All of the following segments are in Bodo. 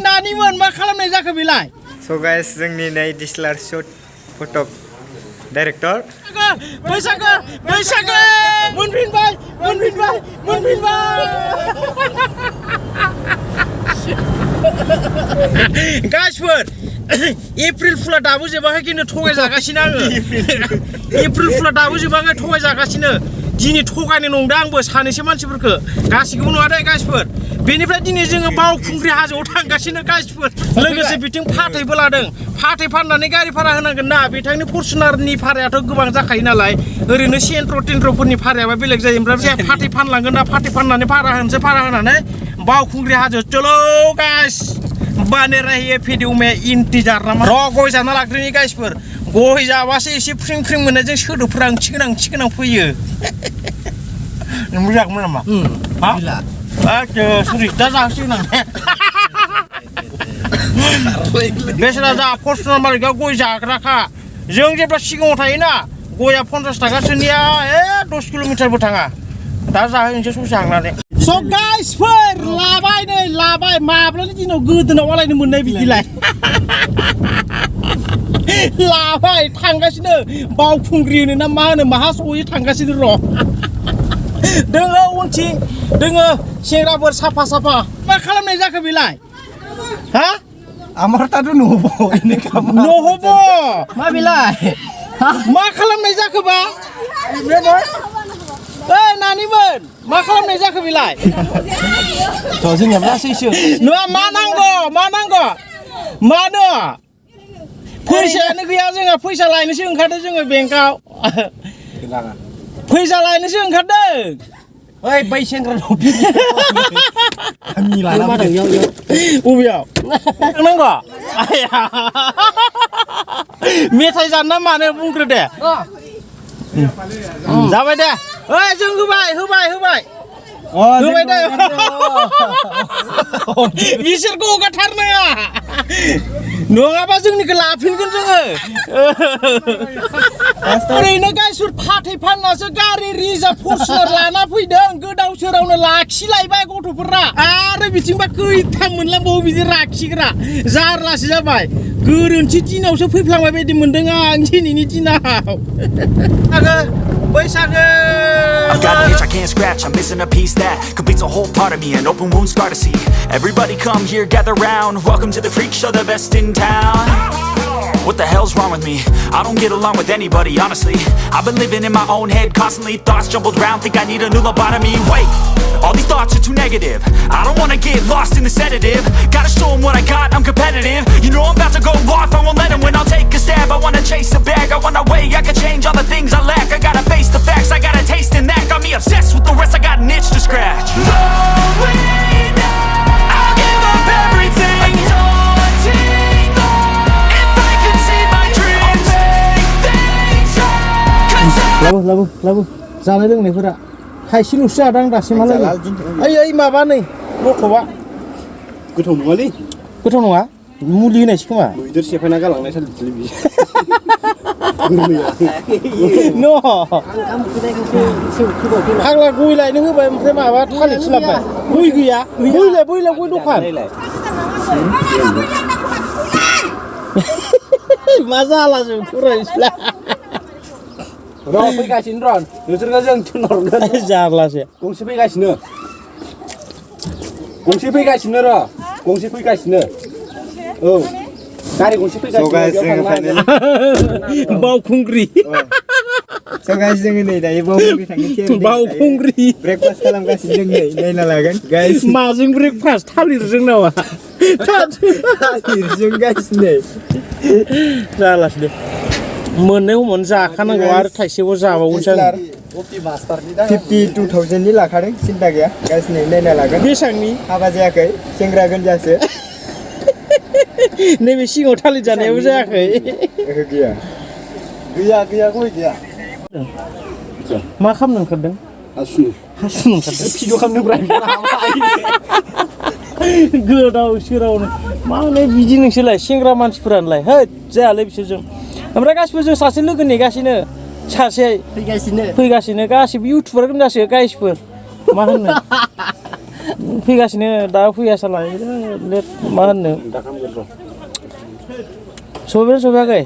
नानिमोन मा खालामनाय जाखो बेलाय So guys जोंनि नै डिस्लार शट फटो डाइरेक्टर बैसागो मोनफिनबाय गाइसफोर एप्रिल फुला दाबो जोबाखै खिन्थु थगाय जागासिनो आङो एप्रिल फुला दाबो जोबाखै थगाय जागासिनो दिनै थगायनो नंदों आंबो सानैसो मानसिफोरखौ गासिखौबो नङा दे गाइसफोर बेनिफ्राय दिनै जोङो बावखुंग्रि हाजोआव थांगासिनो गाइसफोर लोगोसे बिथिं फाथैबो लादों फाथै फाननानै गारि भारा होनांगोन ना बिथांनि फर्चुनारनि भारायाथ' गोबां जाखायो नालाय ओरैनो सेन्ट्र'फोरनि भारायाबा बेलेग जायो ओमफ्राय फाथै फानलांगोन ना फाथै फाननानै भारा होनानै बावखुंग्रि हाजो चलो गाइस बने रही है वीडियो में इंतजार ना र गय जाना लाग्रोनि गाइसफोर गय जाबासो एसे फ्रिं मोनो जों सोदोबफोरा ओंथि गोनां फैयो नों मोजांमोन नामा हा सरि दा जासिगोन आं बेसेरा जा फर्चुनार मालिकआ गय जाग्राखा जों जेब्ला सिगाङाव थायोना गया 50 थाखासोनिया 10 किल'मिटारबो थाङा दा जाहैनोसै ससे थांनानै स गाइसफोर लाबाय माब्लानि दिनाव गोदोनाव आलायनो मोननाय बिदिलाय लाबाय थांगासिनो बावखुंग्रि होनो ना मा होनो माहा सहैयो थांगासिनो र' दोङो उनथिं दोङो सेंग्राफोर साफा मा खालामनाय जाखो बेलाय हा আমার তাতো নহব मा बेलाय मा खालामनाय जाखोबा नानिमोन मा खालामनाय जाखो बेलाय जोंनिया लासैसो नङा मा नांगौ मानो फैसायानो गैया जोंहा फैसा लायनोसो ओंखारदों जोङो बेंकआव फैसा लायनोसो ओंखारदों ओइ बै सेंग्रा आंनि लाना बबेयाव थांनांगौ मेथाइ जानो ना मानो बुंग्रो दे जाबाय दे ओइ जों होबाय दे बिसोरखौ हगारथारनाङा नङाबा जोंनिखौ लाफिनगोन जोङो ओरैनो गाइसफोर फाथै फाननासो गारि रिजार्भ फर्चुनार लाना फैदों गोदाव सोरावनो लाखिलायबाय गथ'फोरा आरो बिथिंबा खैथाम मोनलांबावो बिदि लाखिग्रा जारलासो जाबाय गोरोन्थि दिनावसो फैफ्लांबाय बायदि मोनदों आं दिनैनि दिनाव बैसागो I've got an itch I can't scratch, I'm missing a piece that completes a whole part of me, an open wound scar to see. Everybody come here, gather round, welcome to the freak show, the best in town. What the hell's wrong with me? I don't get along with anybody, honestly. I've been living in my own head constantly, thoughts jumbled round, think I need a new lobotomy. Wait, all these thoughts are too negative, I don't wanna get lost in the sedative. Gotta show them what I got, I'm competitive. You know I'm about to go off, I won't let them win, I'll take a stab. I wanna chase a bag, I wanna weigh, I can change all the things I lack. I gotta face the facts, I got a taste in that. Got me obsessed with the rest, I got an itch to scratch. No way, no, I'll give up everything. लाबो जानाय लोंनायफोरा खायसेल'सो जादों आं दासिमहालागै ओइ माबा नै लथ'बा गोथाव नङालै गोथाव नङा मुलि होनायसो खोमा मैदेर सेफायना गालांनाय सालि बियो फाग्ला गय लायनो होबाय ओमफ्राय माबा थालिरसो लाबोबाय गय गैया बैलाय गय दखान मा जालाजों फरायसैला र' फैगासिनो र' नोंसोरखौ जों थिनहरगोन जारलासो गंसे फैगासिनो र' गंसे फैगासिनो औ गारि गंसे फैगासिनो बावखुंग्रि गाइस जोङो नै दायो बावखुंग्रि थांगोन बावखुंग्रि ब्रेकफास्ट खालामगासिनो जों नै नायना लागोन गाइस माजों ब्रेकफास्ट थालिरजों नामा थालिरजों गाइस नै जालासो दे मोननै हमन जाखानांगौ आरो थाइसेबो जाबावनोसै आं 52,000 नि लाखादों सिन्था गैया गाइस नै नायना लागोन बेसांनि हाबा जायाखै सेंग्रा गोनजासो नैबे सिङाव थालिर जानायाबो जायाखै गैया गय गैया मा खालामनो ओंखारदों हासुनो ओंखारदों भिडिअ खालामनो गोदाव सोरावनो माने बिदि नोंसोरलाय सेंग्रा मानसिफोरानोलाय होद जायालै बिसोरजों ओमफ्राय गासिबो जों सासे लोगो नेगासिनो सासे फैगासिनो गासिबो इउटुबार गोनजासो गाइसफोर मा होनो फैगासिनो दा फैयासालाय लेट मा होनो सफैयाखै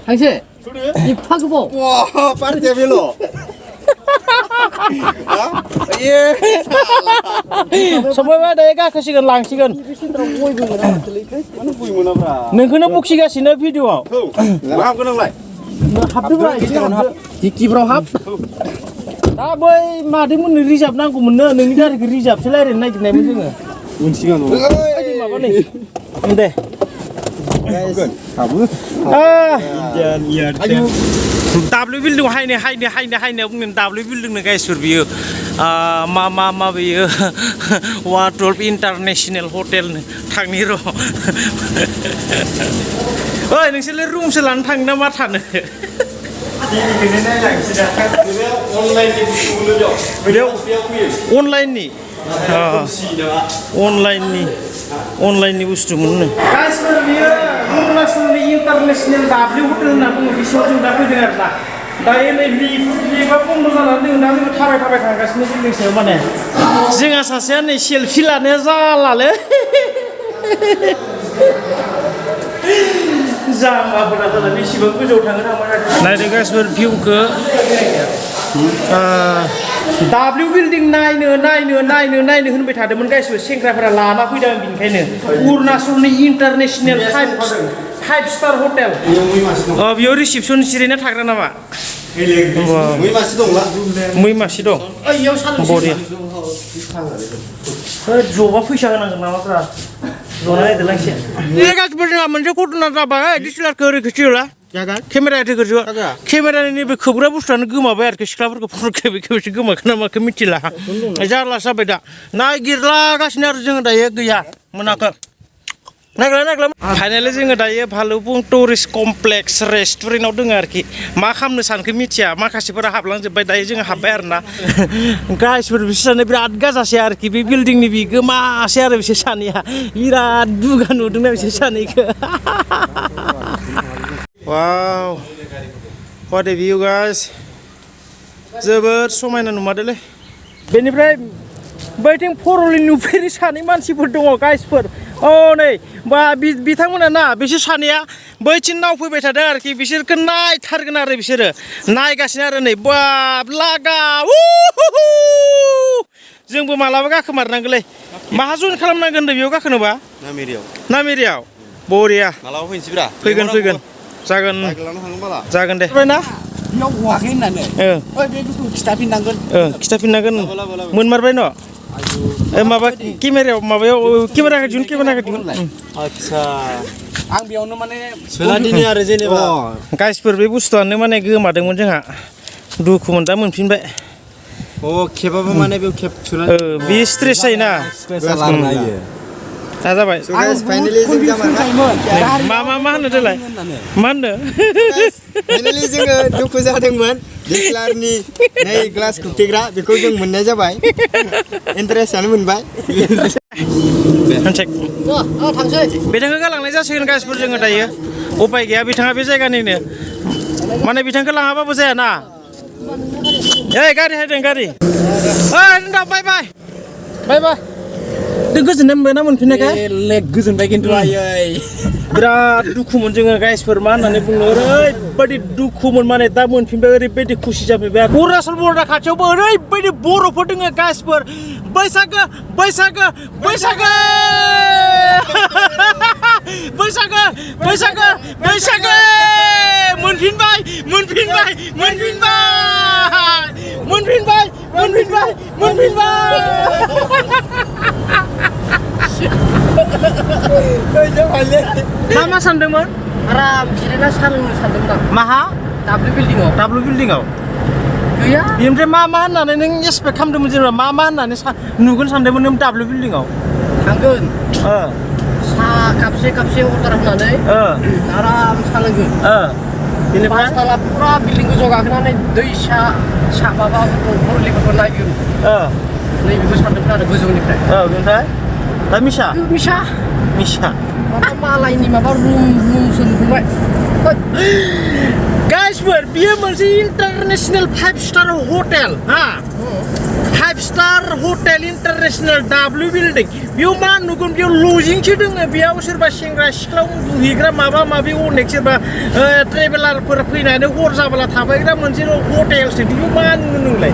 हांसो एफा गोबाव 와 빠르게 별로 सफैबाय दायो गाखोसिगोन लांसिगोन नोंखौनो बखिगासिनो भिडिअआव हाबगोनांलाय हाबदोब्रा टिकटिफ्राव हाब दा बै मादैमोननो रिजार्भ नांगौमोननो नोंनि गारिखौ रिजार्भसो रायज्लायनो नागिरनायमोन जोङो उनसिगां माबा नै दे W building हायनो बुंनो W building नो गाइसफोर बियो मा बियो वाटरप इन्टारनेशनेल हटेल थांनि र' ओइ नोंसोरलाय रुमसो लानो थाङो ना मा थानो अनलाइननि बुस्थु मोनो गाइसफोर बियो अरुणाचलनि इन्टारनेशनेल W हटेल होनना बुङो बिसियाव जों दा फैदों आरो ना दायो नै लिफ्टआ बन्द जानानै दङ दा जोङो थाबाय थांगासिनो बिल्डिं सायाव माने जोंहा सासेया नै सेलफि लानाया जालालै जामाफोरा दालाय बेसेबां गोजौआव थाङो नायदो गाइसफोर भिउखौ W building नायनो होनबाय थादोंमोन गाइसफोर सेंग्राफोरा लाना फैदों बेनिखायनो अरुणाचलनि इन्टारनेशनेल 5 स्टार हटेल बेयाव रिसेपसन जिरायना थाग्रा नामा मै मासे दं बरिया जबा फैसा होनांगोन नामाफ्रा जना नायदोलांसे गाइसफोर जोंहा मोनसे घटना जाबाय डिसलारखौ ओरैखौ सियोला केमेराया केमेरानि नैबे खोबग्रा बुस्थुआनो गोमाबाय आरोखि सिख्लाफोरखौ फट' खेबेसो गोमाखो ना माखो मिथिला जारला जाबाय दा नागिरलागासिनो आरो जोङो दायो गैया मोनाखै नायग्ला फाइनालि जोङो दायो भालुकपुं टुरिस्ट कमप्लेक्स रेस्टुरेन्टआव दङ आरोखि मा खालामनो सानखो मिथिया माखासेफोरा हाबलांजोब्बाय दायो जोङो हाबबाय आरो ना गाइसफोर बिसोर सानै बिराद गाजासै आरोखि बे बिल्डिंनि बिगोमासै आरो बिसोर सानैया बिराद दुगा नुदोंना बिसोर सानैखौ Wow, what a view guys. जोबोद समायना नुमारदोंलै बेनिफ्राय बैथिं फरलि नुफेरि सानै मानसिफोर दङ गाइसफोर नै बा बिथांमोना ना बिसोर सानैया बैथिं नाव फैबाय थादों आरोखि बिसोरखौ नायथारगोन आरो बिसोरो नायगासिनो आरो नै बाब लागा जोंबो मालाबा गाखोमारनांगोनलै माहा जइन खालामनांगोन होनदों बेयाव गाखोनोबा नामेरियाव बरिया मालाबा फैनोसैब्रा फैगोन जागोन दे ना बेयाव हवाखै होननानै ओइ बे बुस्थुखौ खिथाफिननांगोन मोनमारबाय न' माबा केमेराखौ दिहुन आदसा आं बेयावनो माने सोलादिनि आरो जेनेबा गाइसफोर बे बुस्थुआनो माने गोमादोंमोन जोंहा दुखु मोनदा मोनफिनबाय खेबाबो माने बेयाव खेब सोना बे स्ट्रेस जायोना दा जाबाय फाइनालि जों मा होनो देलाय मा होनो फाइनालि जोङो दुखु जादोंमोन डिसलारनि नै ग्लास खोबथेग्रा बेखौ जों मोननाय जाबाय इन्टारेस्टआनो मोनबाय बिथांखौ गालांनाय जासिगोन गाइसफोर जोङो दायो उपाय गैया बिथाङा बे जायगानिनो माने बिथांखौ लाङाबाबो जायाना गारि हायदों गारि बाय गोजोननाय मोनबाय ना मोनफिननायखाय गोजोनबाय खिन्थु आयै बिराद दुखुमोन जोङो गाइसफोर मा होननानै बुंनो ओरैबायदि दुखुमोन माने दा मोनफिनबाय ओरैबायदि खुसि जाफैबाय अरुणाचल बर्डार खाथियावबो ओरैबायदि बर'फोर दङ गाइसफोर बैसागो मोनफिनबाय मा सानदोंमोन आराम जिरायना सा लोंनो सानदोंमोन आं माहा W building गैया बेनिफ्राय मा होननानै नों एक्सपेक्ट खालामदोंमोन जेनेबा मा होननानै नुगोन सानदोंमोन नों W building थांगोन सा कापसे अर्डार होनानै आराम सा लोंगोन बेनिफ्राय पासताला पुरा बिल्डिं गोजौ गाखोनानै दैसा माबा फरलिफोरखौ नायगोन नैबेखौ सानदोंमोन आरो गोजौनिफ्राय बेनिफ्राय दा मिसा मालायनि माबा रुमसो नुबाय गाइसफोर बियो मोनसे international 5 star hotel 5-star hotel international W building बेयाव मा नुगोन बेयाव लजिंसो दोङो बेयाव सोरबा सेंग्रा सिख्ला उन्दुहैग्रा माबा माबि अनेक सोरबा ट्रेभेलारफोर फैनानै हर जाबोला थाबायग्रा मोनसे हटेलसो बेयाव मा नुगोन नोंलाय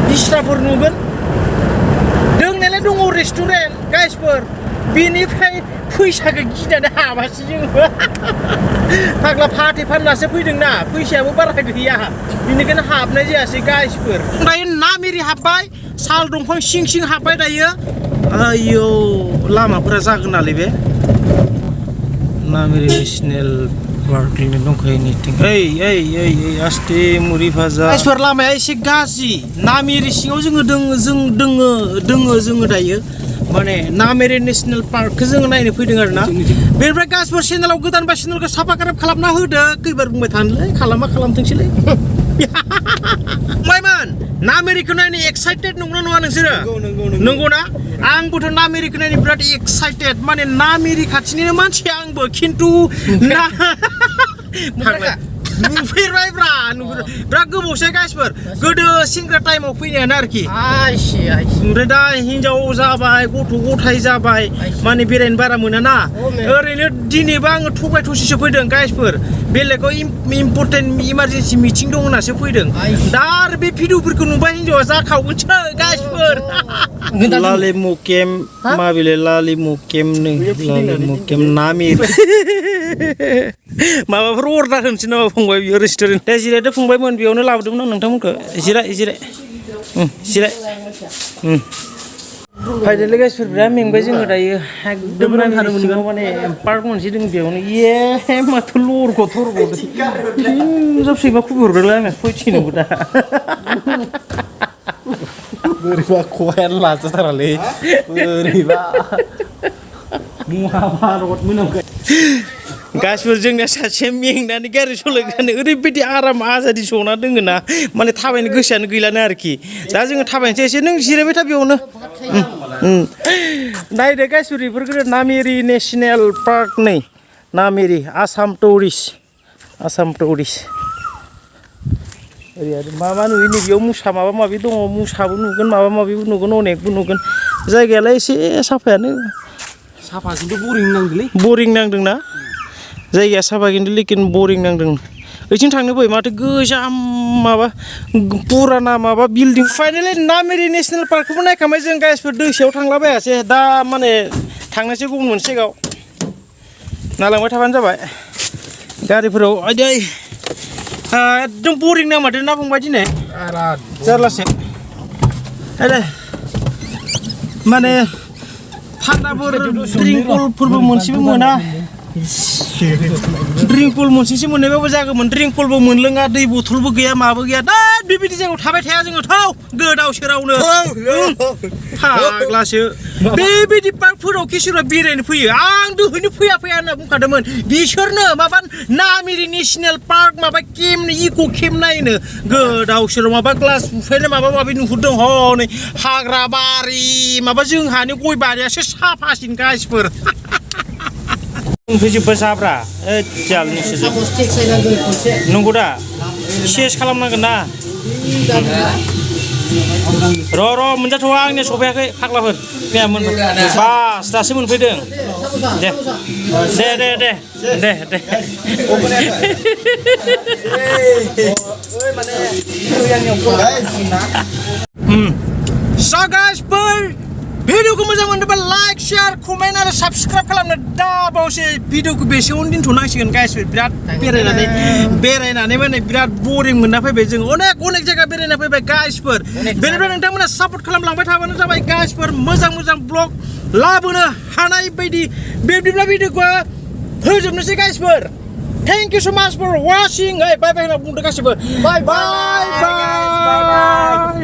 बिसनाफोर नुगोन दोंनायलाय दङ रेस्टुरेन्ट गाइसफोर बेनिफ्राय फैसाखौ गिनानै हाबासो जोङो फाग्ला फाथै फाननासो फैदोंना फैसायाबो बारा गैया बेनिखायनो हाबनाय जायासै गाइसफोर दायो नामेरि हाबबाय साल दंफां सिं सिं हाबबाय दायो आयौ लामाफोरा जागोन नालाय बे नामेरि नेसनेल पार्क दंखायो निथिं ओइ आस्ते मुरि भाजा गाइसफोर लामाया एसे गाज्रि नामेरि सिङाव जोङो दायो माने नामेरि नेसनेल पार्कखौ जोङो नायनो फैदों आरोना बेनिफ्राय गासिबो चेनेलाव गोदान बा चेनेलखौ साबस्क्राइब खालामना होदो खैबार बुंबाय थानोलै खालामथोंसैलै मायमोन नामेरिखौ नायनो एक्साइटेड नंगौना नङा नोंसोरो नंगौना आंबोथ' नामेरिखौ नायनो बिराद एक्साइटेड माने नामेरि खाथिनिनो मानसि आंबो खिन्थु नुफेरबाय ब्रा बिराद गोबावसै गाइसफोर गोदो सेंग्रा टाइमाव फैनायानो आरोखि ओमफ्राय दा हिनजाव जाबाय गथ' गथाय जाबाय माने बेरायनो बारा मोनाना ओरैनो दिनैबा आङो थगाय थसिसो फैदों गाइसफोर बेलेगाव इम्परटेन्ट इमारजेन्सि मिटिं दं होननासो फैदों दा आरो बे भिडिअफोरखौ नुबाय हिनजावा जाखावगोनसो गाइसफोर लालिमुकेम माबिले लालिमुकेमनो लालिमुकेम नामेरि माबाफोर अर्डार होनोसै नामा फंबाय बेयो रेस्टुरेन्ट दा जिरायदो फंबायमोन बेयावनो लाबोदोंमोन आं नोंथांमोनखौ जिराय फाइनालि गाइसफोर बिराद मेंबाय जोङो दायो एकदम सिङाव माने पार्क मोनसे दं बेयावनो माथो लरग' थरग'दो सैमा खुबैहरदोंलै आङो फैथिनोबो दा बोरैबा खहायानो लाजाथारालै बोरैबा महाभारत मोनामखाय गासिबो जोंनिया सासे मेंनानै गारि सालायनानै ओरैबायदि आराम आजादि जना दोङो ना माने थाबायनो गोसोआनो गैलानो आरोखि दा जोङो थाबायनोसै एसे नों जिरायबाय था बेयावनो नायदो गासिबो बेफोरखौ नामेरि नेसनेल पार्क नै नामेरि आसाम टुरिस्ट ओरै आरो मा नुयो नैबेयाव मुसा माबा माबि दङ मुसाबो नुगोन माबा माबिबो नुगोन अनेकबो नुगोन जायगायालाय एसे साफायानो साफा खिन्थु बरिं नांदोंना जायगाया साफा खिन्थु लेकिन बरिं नांदों ओइथिं थांनो बै माथो गोजाम माबा पुराना माबा बिल्डिं फाइनालि नामेरि नेसनेल पार्कखौबो नायखांबाय जों गाइसफोर दैसायाव थांलाबायासै दा माने थांनोसै गुबुन मोनसे जायगायाव नालांबाय थाबानो जाबाय गारिफोराव आदै एकदम बरिं नांमारदों ना फंबाय दिनै जारलासो माने थान्दाफोर ड्रिंकलफोरबो मोनसेबो मोना ड्रिंकल मोनसेसो मोननायबाबो जागौमोन ड्रिंकलबो मोनलोङा दै बथलबो गैया माबो गैया दा बेबायदि जायगायाव थाबाय थाया जोङो थाव गोदाव सोरावनो फाग्लासो बेबायदि पार्कफोराव किसुरा बेरायनो फैयो आं दोहैनो फैया होनना बुंखादोंमोन बिसोरनो माबा नामेरि नेसनेल पार्क माबा केम्प इक' केम्प नायनो गोदाव सोराव माबा ग्लास बुफायनाय माबा माबि नुहुरदों हनै हाग्रा बारि माबा जोंहानि गय बारियासो साफासिन गाइसफोर फैजोब्बाय जाब्रा जाल नंगौ दा सेस खालामनांगोन ना र' मोनजाथ'वा आंनिया सफैयाखै फाग्लाफोर बास दासो मोनफैदों दे गाइसफोर भिडिअखौ मोजां मोनोबा लाइक शेयार कमेन्ट आरो साबस्क्राइब खालामनो दाबावसै भिडिअखौ बेसेयावनो दोनथ'नांसिगोन गाइसफोर बिराद बेरायनानै माने बिराद बरिं मोनना फैबाय जों अनेक जायगा बेरायना फैबाय गाइसफोर बेनिफ्राय नोंथांमोना सापर्ट खालामलांबाय थाबानो जाबाय गाइसफोर मोजां ब्लग लाबोनो हानाय बायदि बिदिब्ला भिडिअखौ फोजोबनोसै गाइसफोर थेंक इउ सो माच फर वाचिं बाय होनना बुंदो गासिबो बाय